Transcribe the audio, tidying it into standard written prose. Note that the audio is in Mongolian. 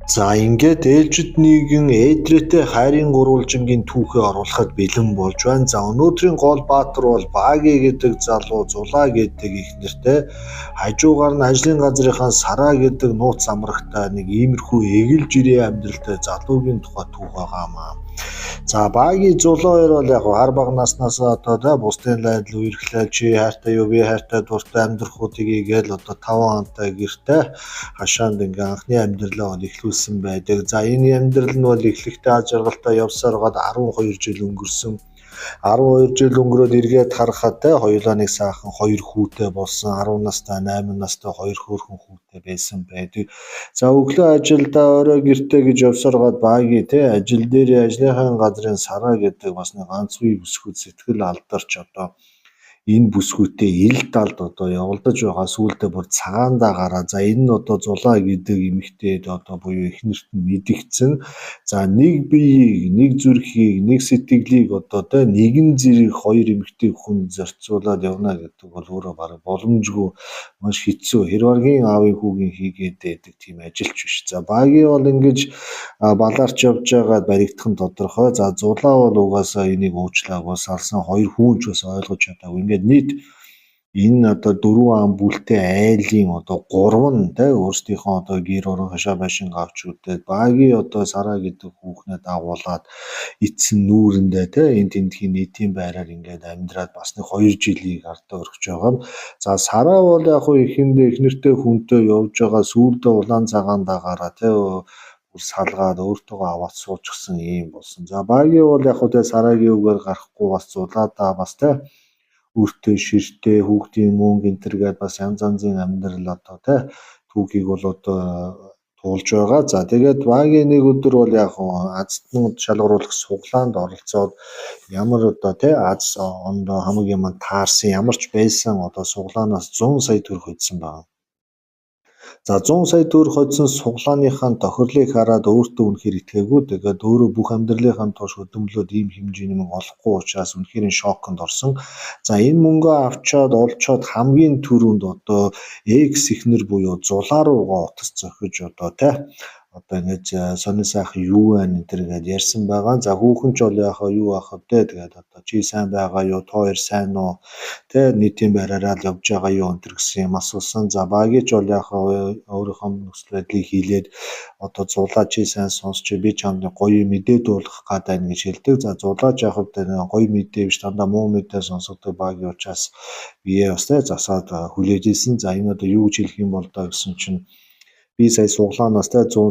За, ингээд ээлжит нийгэн Эдрээтэй хайрын гурвалжингийн түүхээ оруулахад бэлэн болж байна. За, өнөөдрийн гол баатар бол Баги гэдэг залуу Зулаа гэдэг их нэртэй, хажуугаар нь ажлын газрынхаа Сараа гэдэг нууц амрагтай нэг иймэрхүү эгэл жирийн амьдралтай залуугийн тухай түүх байгаа маа. За, Баги Зулаа хоёр бол яг хар бага наснаас одоо тэ бусдын лайдл үерхлээ, чи хайртай юу, би хайртай, дуртай амьдрах уу тгийгээл одоо 5 антай гэртэй хашаанд ингээ анхны амьдралаа бол эхлүүлсэн байдаг. За, энэ амьдрал нь бол эхлэхдээ аз жаргалтай явсаар гад 12 жил өнгөрсөн. 12 жил өнгөрөөд эргээд харахад те хоёулаа нэг сайхан хоёр хүүтэй болсон, 10 настай, 8 настай хоёр хөөрхөн хүүтэй байсан байдаг. За, өглөө ажилдаа, орой гэртээ гэж явсаар гад Баги те ажил дээр ажлынхаа газрын Сараа гэдэг бас нэг ганц үе бүсгүйд сэтгэл алдарч, одоо энэ бүсгүйтэй ил далд одоо явалдаж байгаа, сүүлдээ бүр цагаандаа гараа. За, энэ нь одоо Зулаа гэдэг эмэгтэйд одоо буюу эхнэрт нь мэдэгдсэн. За, нэг биеийг, нэг зүрхийг, нэг сэтгэлийг одоо тэ нэгэн зэрэг хоёр эмэгтэй хүн зарцуулаад явна гэдэг бол өөрөө бараг боломжгүй, маш хэцүү. Хэрваргийн аавын хүүгийн хийгээд байдаг тийм ажилч биш. За, Баги бол ингэж балаарч явж байгаад баригдах нь тодорхой. За, Зулаа бол угаасаа энийг уучлаагүй, салсан, хоёр хүүн ч бас ойлгож чадаагүй. Ингээд нийт энэ одоо дөрвөн ам бүлтэй айлын одоо гурав нь те өөрсдийнхөө одоо гэр орон хашаа байшингаа авч үдээд, Баги одоо Сараа гэдэг хүүхнээ дагуулад эцсэн нүүрэндээ те энэ тэндхийн нийтийн байраар ингээд амьдраад бас нэг 2 жилийг ардаа өргөж байгаа юм. За, Сараа бол яг хуу эхэндээ эхнэртэй хүнтэй явж байгаа, сүүлдээ улаан цагаан дагаараа те бүр салгаад өөртөөгөө аваад суучихсан юм болсон. За, Баги бол яг хуу те Сарагийн үгээр гарахгүй, бас зулаадаа бас те өөртөө ширтээ, хүүхдийн мөнгө энэ төр гээд бас янз янзын амьдрал одоо те түүхийг бол одоо туулж байгаа. За, тэгээд Багийн нэг өдөр бол яг азтнууд шалгаруулах сугалаанд оролцоод, ямар одоо те аз ондоо хамаг юм таарсан, ямар ч байсан одоо сугалаанаас 100 сая төгрөг хоцсон байна. За, 100 сая төгрөг хоцсон сугалааныхаа тохирлыг хараад өөртөө үнэхээр итгээгүй. Тэгээд өөрөө бүх амьдралынхаа турш хөдөлмөрлөөд ийм хэмжээний мөнгө олохгүй учраас үнэхээр шоконд орсон. За, энэ мөнгөө авчаад олчоод хамгийн түрүүнд одоо экс эхнэр буюу Зулаа руугаа утас зохиж, одоо те одоо ингэж сонин сайхан юу байна энэ төр гээд ярьсан байгаа. За, хүүхэн ч бол яхаа юу аах вэ, тэгээд одоо чи сайн байгаа юу, та хоёр сайн уу те, нийтийн байраараа л явж байгаа юу энэ төр гэсэн юм асуусан. За, Баги ч бол яхаа өөрийнхөө нөхцөл байдлыг хийлээд, одоо Зулаа чи сайн сонсч, би чамд нэг гоё мэдээ дуулгах гээд байна гэж хэлдэг. За, Зулаа ч яг гоё мэдээ биш, дандаа муу мэдээ сонсгодог Баги учраас бие бас те засаад хүлээж исэн. За, энэ одоо юу гэж хэлэх юм бол доо гэсэн чинь би сая сугалаанаас те 100